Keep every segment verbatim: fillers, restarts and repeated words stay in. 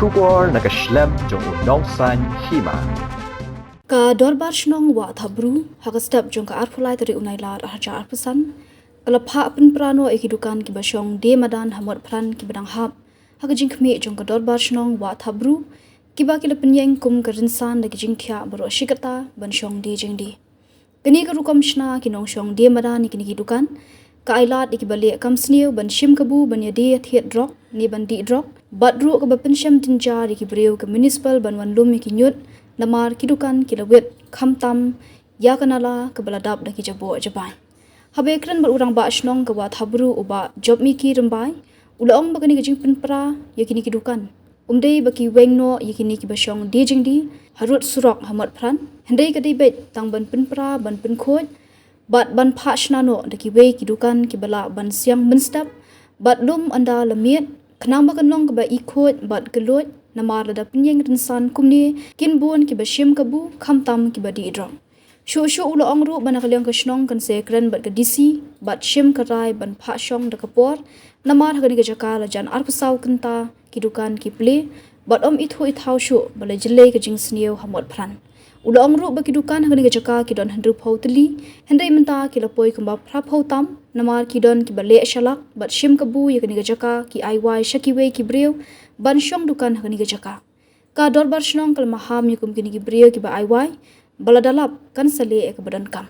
Khubor na ka shlem jong u Nongsaiñ Hima. Ka Dorbar Shnong Wah Thabru, ha ka step jong ka arphew lai tarik u Nailar arhajar arphew san, ka la phah pynpra noh ïa ki dukan kiba shong die madan ha Motphran kiba dang hap ha ka jingkhmih jong ka Dorbar Shnong Wah Thabru, kiba ki la pynïeng kum ka rynsan da ki jingthiah baroh shi katta ban shong die jingdie. Kane ka rukom shna ki nongshong die madan ïa kine ki dukan ka ailad ïa kiba leh kam sniew ban shim kabu ban ïadie ïathied drok ne ban dih drok, bad ruh kaba pynshem jynjar ïa ki briew ka municipal ban wan lum ïa ki ñiut, namar ki dukan ki la wit khamtam ïa ka nala kaba la dap da ki jaboh jabai. Haba ïakren bad u Rangbah Shnong ka Wah Thabru, u Bah Jopmiki Rymbai, u la ong ba kane ka jingpynpra ïa kine ki dukan um dei ba ki weng noh ïa kine kiba shong die jingdie harud surok ha Motphran, hynrei ka dei beit tang ban pynpra ban pynkhuid bad ban phah shna noh da kiwei ki dukan kiba lah ban siang mynstep bad lum ynda la miet, khnang ba kan long kaba i khuid bad kylluid, namar lada pynïeng rynsan kumne kin bun kiba shim kabu khamtam kiba dih drok. Shuh shuh u la ong ruh ba na ka liang ka shnong kan sa ïakren bad ka D C bad shim ka rai ban phah shong da ka por, namar ha kane ka jaka la jan arphew saw kynta ki dukan ki plie bad ym ithuh ithaw shuh ba la jyllei ka jingsniew ha Motphran. U la ong ruh ba ki dukan ha kane ka jaka ki don hynriewphew tylli, hynrei mynta ki la poi kumba phraphew tam, namar ki don kiba leh shalak bad shim kabu ïa kane ka jaka ki ai wai sha kiwei ki briew ban shong dukan ha kane ka jaka. Ka Dorbar Shnong ka la maham ïa kum kine ki briew kiba ai wai ba lada lap kan sa leh ïa kaba donkam.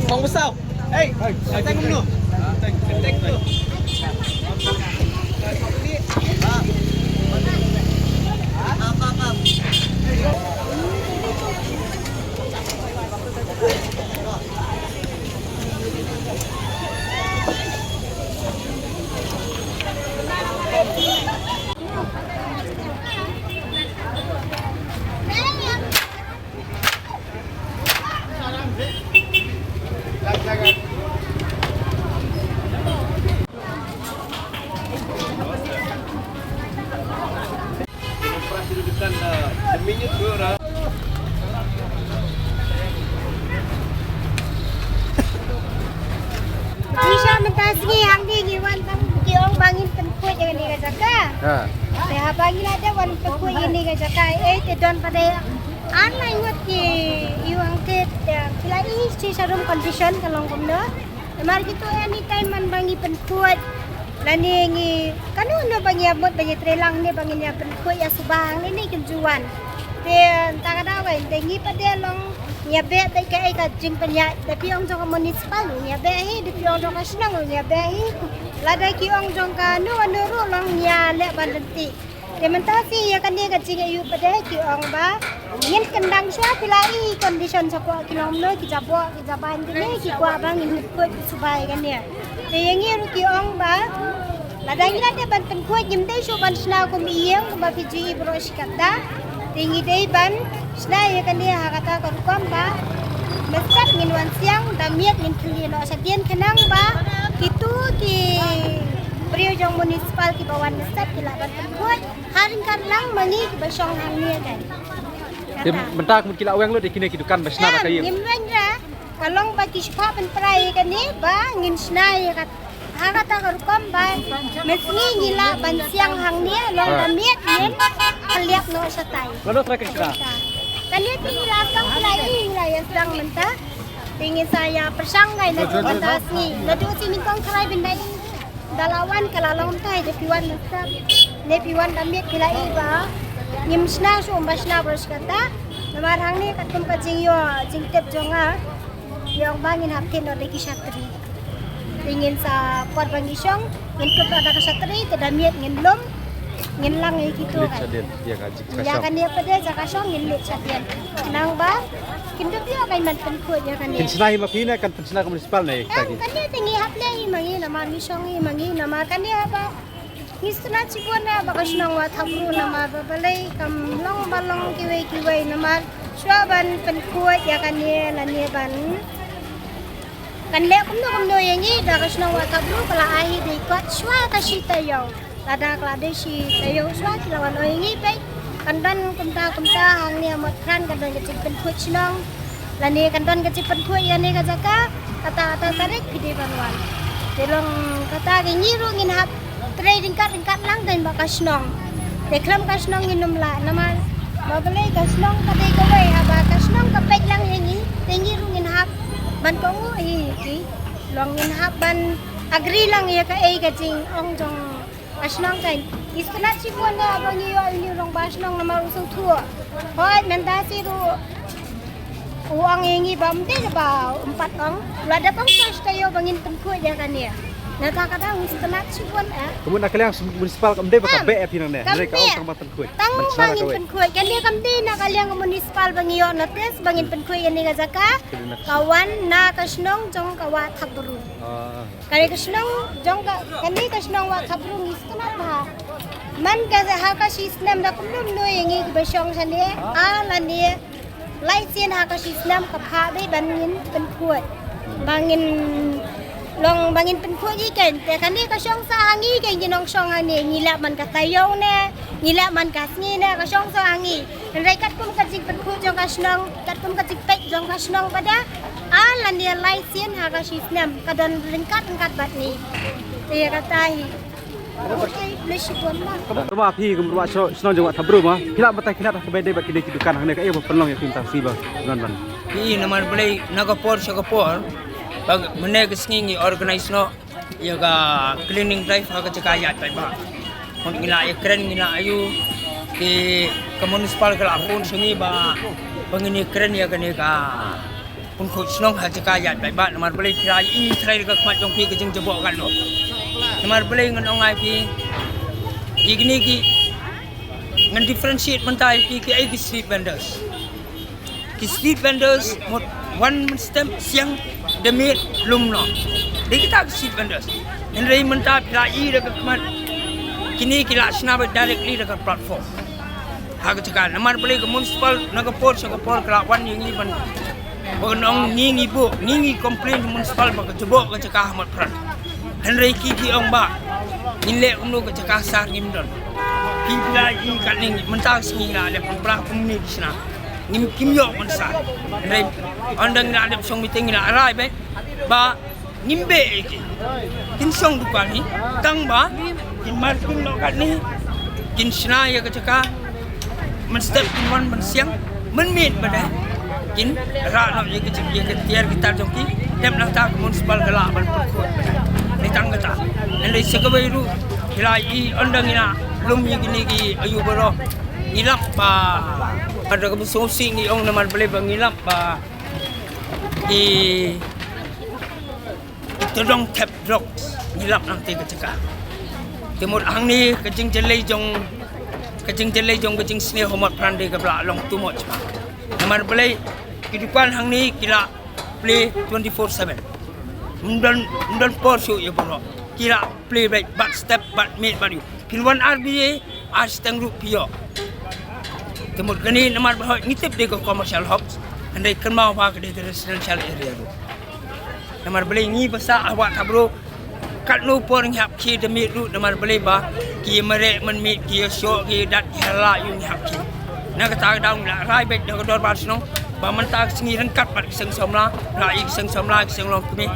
Kong Besau. Hey, thank you. Thank you. Ngi sha mynta sngi hangne ngi wan tang ki ong ba ngin pynkhuid ïa kane ka jaka. Ha. Te haba ngi la dep wan pynkhuid ïa kane ka jaka, eh, te don pat de ar lai ngut ki ïa ong te, te ki la ïohi shi sharum condition ka long kumno. Namar kito anytime man ba ngi pynkhuid lane ngi kano kano ba ngi ïa mut ba ngi trei lang ne ba ngin ïa pynkhuid ïa suba hangne ne kin ju wan. Te mynta ka daw ba te ngi pat de long ngi ïa beh te kaei ka jingpynïaid, da phi ong jong ka municipal ngi ïa beh hi, da phi ong jong ka shnong ngi ïa beh hi. Lada ki ong jong kano kano ruh long ngi ïa leh ban lynti. Te mynta shi ïa kane ka jingïaid pat de ki ong ba Ngin kyndang shuwa phi la i condition shapoh ki longmno ki jaboh ki jabain kine ki kwah ba ngin pynkhuid subai kane. Te ïa ngi ruh ki ong ba lada ngi la dep ban pynkhuid ngim dei shuh ban shna kum ïing kumba phi ju i baroh shi katta. Te ngi dei ban shna ïa kane ha kata ka rukom ba mynstep ngin wan siang da miet ngin khyllie noh shadien khnang ba kitu ki briew jong municipal kiba wan mynstep ki lah ban pynkhuid. Ha ryngkat lang ma ngi kiba shong hangne kan. Te mynta ka mut ki la weng lut ïa kine ki dukan ba shna da ka ïing. Ngim weng ra. Ka long ba ki shu pynpra ïa kane ba ngin shna ïa kat ha kata ka rukom ba mynsngi ngi lah ban siang hangne long da miet ngin khylliap noh shatai. Lano trai ka shna. Kane te ngi la sdang pla i ngi la ïa sdang mynta. Te ngin sa ïa pyrshang kai na mynta sngi. Naduh shi nyngkong trai ban dei. Da la wan ka la long tai da phi wan mynstep. Ne phi wan da miet phi la i ba ngim shna shuh ba shna baroh shi katta. Namar hangne katkum ka jingïoh jingtip jong nga. Ïoh ba ngin hap thied noh da ki shatri. Te ngin sa por ba ngi shong ngin kut da ka shatri te da miet ngin lum. Ngin lang ïa kitu kan. Ïa kane pat de jaka shong ngin leit shadien. Nang ba kin dup ïa ka ban pynkhuid ïa kane. Kin shna hi ma phi ne kan pynshna ka municipal ne ïa kita ki. Kane te ngi hap leh hi ma ngi namar ngi shong hi ma ngi namar kane haba ngi sngewtynnat shibun na ba ka shnong Wahthapbru namar ba balei kam long ba long kiwei kiwei namar shuwa ban pynkhuid ïa kane lane ban kan leh kumno kumno ïa ngi da ka shnong Wahthapbru ka la ai hi dei kot shuwa ka shi taïew. Lada ka la dei shi taïew shuwa ki la wan ong ïa ngi peit kan don kumta kumta hangne ha Motphran kan don ka jingpynkhuid shnong. Lane kan don ka jingpynkhuid ïa kane ka jaka kata kata tarik phi dei ban wan. Te long kata ka ngi ruh ngin hap trei ryngkat ryngkat lang dei ba ka shnong. Te khlem ka shnong ngin ym lah namar ba balei ka shnong ka dei kawei haba ka shnong ka peit lang ïa ngi te ngi ruh ngin hap ban kohnguh hi ki. Long ngin hap ban agree lang ïa kaei ka jingong jong ka shnong kan. Ngi sngewtynnat shibun da ba ngi ïoh ïa une u rangbah shnong namar u sngewthuh. Hooid mynta shi ruh u ong ïa ngi ba ym dei ba ym pat ong. La dep ong sa shi taïew ba ngin pynkhuid ïa kane. Nangta ka dang ngi sngewtynnat shibun eh. Ka mut na ka liang municipal kam dei ba ka beh ïa phi nangne. Hynrei ka ong tang ba pynkhuid. Tang ba ngin pynkhuid. Kane kam dei na ka liang municipal ba ngi ïoh notice ba ngin pynkhuid ïa kane ka jaka. Ka wan na ka shnong jong ka Wahthapbru. Kane ka shnong jong ka, kane ka shnong Wahthapbru ngi sngewtynnat bha. Man ka ha ka shi snem da kumno kumno ïa ngi kiba shong shane, a lane lai sien ha ka shi snem ka phah beit ban ngin pynkhuid. Ba ngin long ba ngin pynkhuid ïa kane. Te kane ka shong sa ha ngi kane ngi nongshong hangne ngi lah man ka taïew ne, ngi lah man ka sngi ne ka shong sa ha ngi. Hynrei katkum ka jingpynkhuid jong ka shnong, katkum ka jingpeit jong ka shnong pat de, a lane lai sien ha ka shi snem ka don ryngkat ryngkat bad ngi. Te kata hi. Kaba phi kum ruh shnong jong Wahthapbru ma phi lah batai kine ha kaba dei bad kine ki dukan hangne kaei ba pynlong ïa phi mynta sngi ba ban ban. Phi namar balei na ka por sha ka por ba mynne ka sngi ngi organise noh ïa ka cleaning drive ha ka jaka ïaid paidbah. Ngi la ïa kren ngi la ïa u te ka municipal ka la phone sha ngi ba ba ngin ïa kren ïa kane ka pynkhuid shnong ha jaka ïaid paidbah namar balei phi la ïa i trai ka khmat jong phi ka jingjaboh kan lo. Namar balei ngan ong ai phi ïa kine ki ngan differentiate mynta ïa phi ki ai ki street vendors. Ki street vendors mut wan mynstep siang da miet lum noh. Dei kita ki street vendors. Hynrei mynta phi la i da ka khmat kine ki la shna beit directly da ka platform. Ha ka jaka namar balei ka municipal na ka por sha ka por ka la wan ïa ngi ban ba ka nong ngi ngi buh ngi ngi complain municipal ba ka jaboh ka jaka ha Motphran. Hynrei ki ki ong ba ngin leh kumno ka jaka sar ngim don. Phi phi la i katne mynta ka sngi la leh pynpra kumne ki shna. Ngim kim ïoh ban sar. Hynrei ynda ngi la dep shong meeting ngi la rai beit ba ngim beh ïa ki. Kin shong dukan hi tang ba kin marking noh katne kin shna ïa ka jaka mynstep kin wan ban siang mynmiet ba dei kin rah noh ïa ka jing ïa ka tiar ki tar jong ki. Dep nangta ka municipal ka lah ban pynkhuid ba dei. Dei tang kata. Hynrei sa kawei ruh ki la i ynda ngi la lum ïa kine ki ayu baroh ngi lap ba ka da ka ba sngewsih ngi ong namar balei ba ngi lap ba ki tdong thep drugs ngi lap nangte ka jaka. Te mut hangne ka jingjyllei jong Ka jingjyllei jong ka jingsniew ha Motphran dei kaba la long too much. Namar balei, ki dukan hangne ki la plie twenty-four seven. Ym don, ym don por shuh ïa baroh. Ki la plie beit bad step bad miet bad ïew. Phin wan ar baje ar shiteng ruh phi ïoh. Te mut kane namar ba hooid ngi tip dei ka commercial hubs, hynrei kynmaw ba ka dei ka residential area ruh. Namar balei ngi ba sah ha Wah Thabro katno por ngi hap khie da miet ruh, namar balei ba ki mareh mynmiet, ki ïashoh, ki dat, ki hala ïa ngi hap khie. Na kata ka daw ngi la rai beit da ka dorbar shnong ba mynta ka sngi ryngkat bad ki seng samla, la i ki seng samla, ki seng longkmie,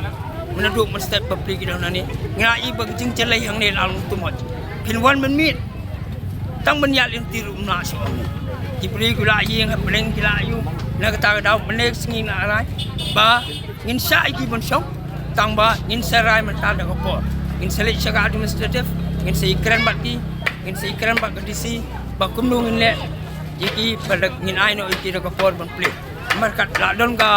mynta duk mynstep ba plie ki daw nangne. Ngi la i ba ka jingjyllei hangne la long too much. Phin wan mynmiet tang ban ïaid lynti ruh ym lah shuh hangne. Ki briew ki la ïeng ha pdeng, ki la ïoh. Na kata ka daw mynne ka sngi ngi la rai ba ngin shah ïa ki ban shong, tang ba ngin sa rai mynta da ka por. Ngin sa leit sha ka administrative, ngin sa ïakren bad ki, ngin sa ïakren bad ka D C ba kumno ngin leh ïa ki, ba da ngin ai noh ïa ki da ka por ban plie. Namar kat la don ka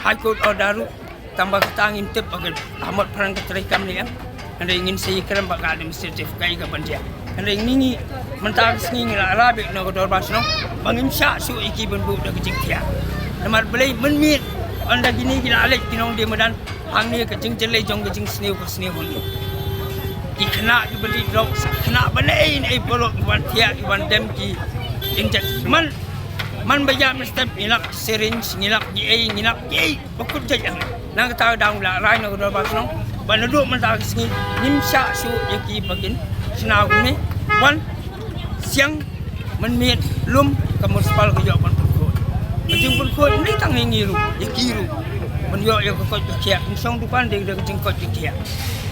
High Court order ruh, tang ba kata ngim tip ba ka ha Motphran ka treikam ne em. Hynrei ngin sa ïakren bad ka administrative kaei kaban jia. Hynrei ngi, ngi mynta ka sngi ngi la rai beit na ka dorbar shnong ba ngim shah shuh ïa ki ban buh da ka jingthiah. Namar balei mynmiet ynda kine ki la leit ki nongdie madan, hangne ka jingjyllei jong ka jingsniew ka sniew hangne. Ki khynnah kiba dih drugs, ki khynnah ba naei naei baroh ki wan thiah, ki wan dem, ki inject. Man, man ba ïa mynstep ngi lap syringe, ngi lap kiei, ngi lap kiei. Ba kut jait hangne. Na kata ka daw ngi la rai na ka dorbar shnong ba naduh mynta ka sngi ngim shah shuh ïa ki ba kin shna kumne. Wan, siang, mynmiet, lum, ka municipal ka ïoh ban pynkhuid. Ka jingpynkhuid ym dei tang ïa ngi ruh, ïa ki ruh. Ban ïoh ïa ka koit ka khiah, kin shong dukan dei da ka jingkoit ka khiah.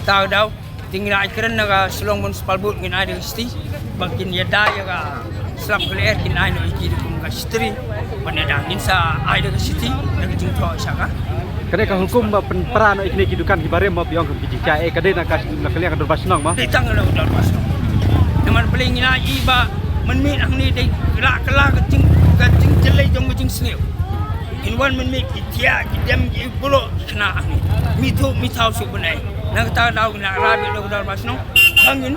Kata ka daw te ngi la ai kren na ka Shillong Municipal Board, ngin ai da ka shithi ba kin ïada ïa ka slap ka lyer, kin ai noh ïa ki da kum ka shtri ban ïada. Ngin sa ai da ka shithi da ka jingthoh sha ka. Kane ka hukum ba pynpra noh ïa kine ki dukan kiba rim ba phi ong kum ki jingthiah, eh, ka dei na ka, na ka liang ka dorbar shnong mo? Dei tang na ka dorbar shnong. Namar balei ngi la i ba mynmiet hangne dei la kylla ka jing, ka jingjyllei jong ka jingsniew. Kin wan mynmiet ki thiah, ki dem, ki buh ki khynnah hangne. Mi thuh mi thaw shuh bnai. Na kata ka daw ngi la rai beit na ka dorbar shnong ba ngin,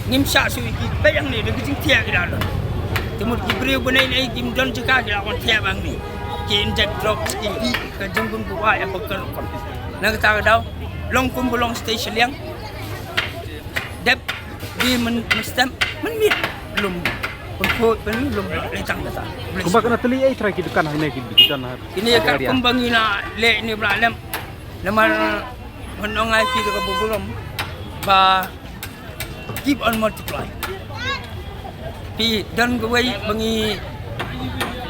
ngim shah shuh ïa ki beit hangne da ka jingthiah ki la don. Te mut ki briew bnai ne kim don jaka ki la wan thiah ba hangne. Ki inject drugs, ki dih, ka jingbun buwai ïa ba ka rukom. Na kata ka daw long kum ba long sha tei sha liang. Dep, dih myn, mynstep, mynmiet lum. Pynkhuid, pynlum, lei tang kata. Kumba kane tylli ei trai ki dukan hangne ki, ki dukan ha. Kine area. Katkum ba ngi la leh ne ba la lem. Namar ngan ong ïa phi da kaba burom ba keep on multiply. Phi don kawei ba ngi,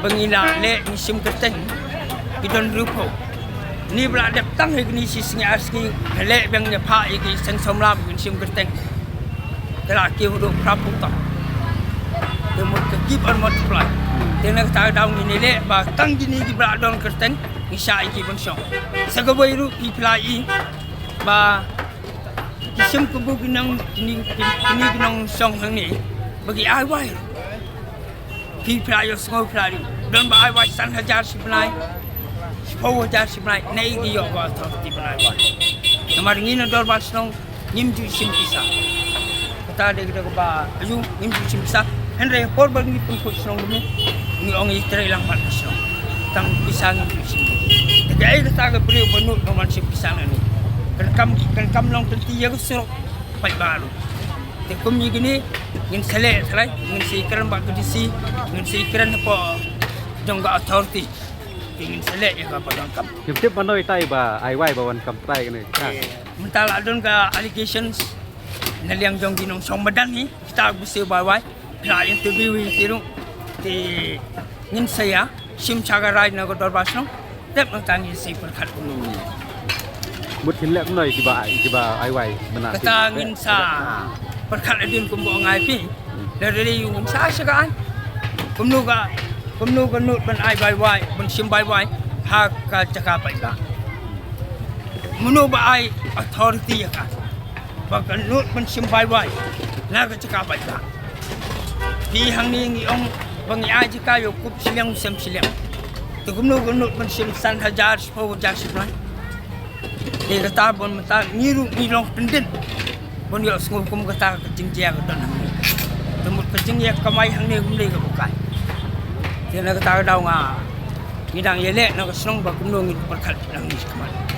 ba ngi la leh ngi shim kyrteng. Ki don hynriewphew. Ngi ba la dep tang hi kine shi sngi ar sngi, ngi leh biang ngi phah ïa ki seng samla ba kin shim kyrteng. Te la kiew haduh phraphew tang. Te mut ka keep on multiply. Te na kata ka daw ngin ïaleh ba tang kine kiba la don kyrteng ngi shah ïa ki ban shong. Sa kawei ruh phi, phi la i ba ki shim kabu ki nong, kine, kine, kine ki nongshong hangne ba ki ai wai. Phi, phi la ïohsngew, phi la ri. Don ba ai wai san hajar shi bnai, shiphew hajar shi bnai, naei ki ïoh ka authority ban ai wai. Namar ngi na dorbar shnong ngim ju shim pisa. Kata dei ka, dei kaba aiu ngim ju shim pisa. Hynrei por ba ngi pynkhuid shnong kumne, ngi ong ngi trei lang bad ka shnong. Tang pisa ngim ju shim. Te kaei kata ka briew ba nud ba man shim pisa nangne? Kan kam, kan kam long tynti ïa ka surok paidbah ruh. Te kum ïa kine ngin sa leh trai, ngin sa ïakren bad ka D C, ngin sa ïakren hapoh jong ka authority. Te ngin sa leh ïa kaba donkam. Ngim tip mano itai ba ai wai ba wan kam trai kane. Eh, mynta la don ka allegations na liang jong ki nongshong madan hi, kita ba siew bai wai. Phi la interview ïa ki ruh. Te ngin sa ïa shim sha ka rai na ka dorbar shnong. Dep nangta ngin sa pyrkhat kumno. Mut kin leh kumno ïa kiba, ïa kiba ai wai bynta. Kata ngin sa pyrkhat hadien kumba ong ïa phi. Lada dei ïa u ngin sa ai sha ka aiñ. Kumno ka, kumno ka nud ban ai bai wai, ban shim bai wai ha ka jaka paidbah? Mano ba ai authority ïa ka ba ka nud ban shim bai wai na ka jaka paidbah? Phi, hangne ngi ong ba ngi ai jaka ïa u kup shiliang u sem shiliang. Te kumno ka nud ban shim san hajar, shiphew hajar shi bnai? Te kata ban mynta ngi ruh ngi long pyndit ban ïohsngew kum kata ka jingjia ka don hangne. Te mut Jingïakamai hangne kumne ka bukai. Te na kata ka daw nga ngi dang ïaleh na ka shnong ba kumno ngin pyrkhat lang ngi khmat.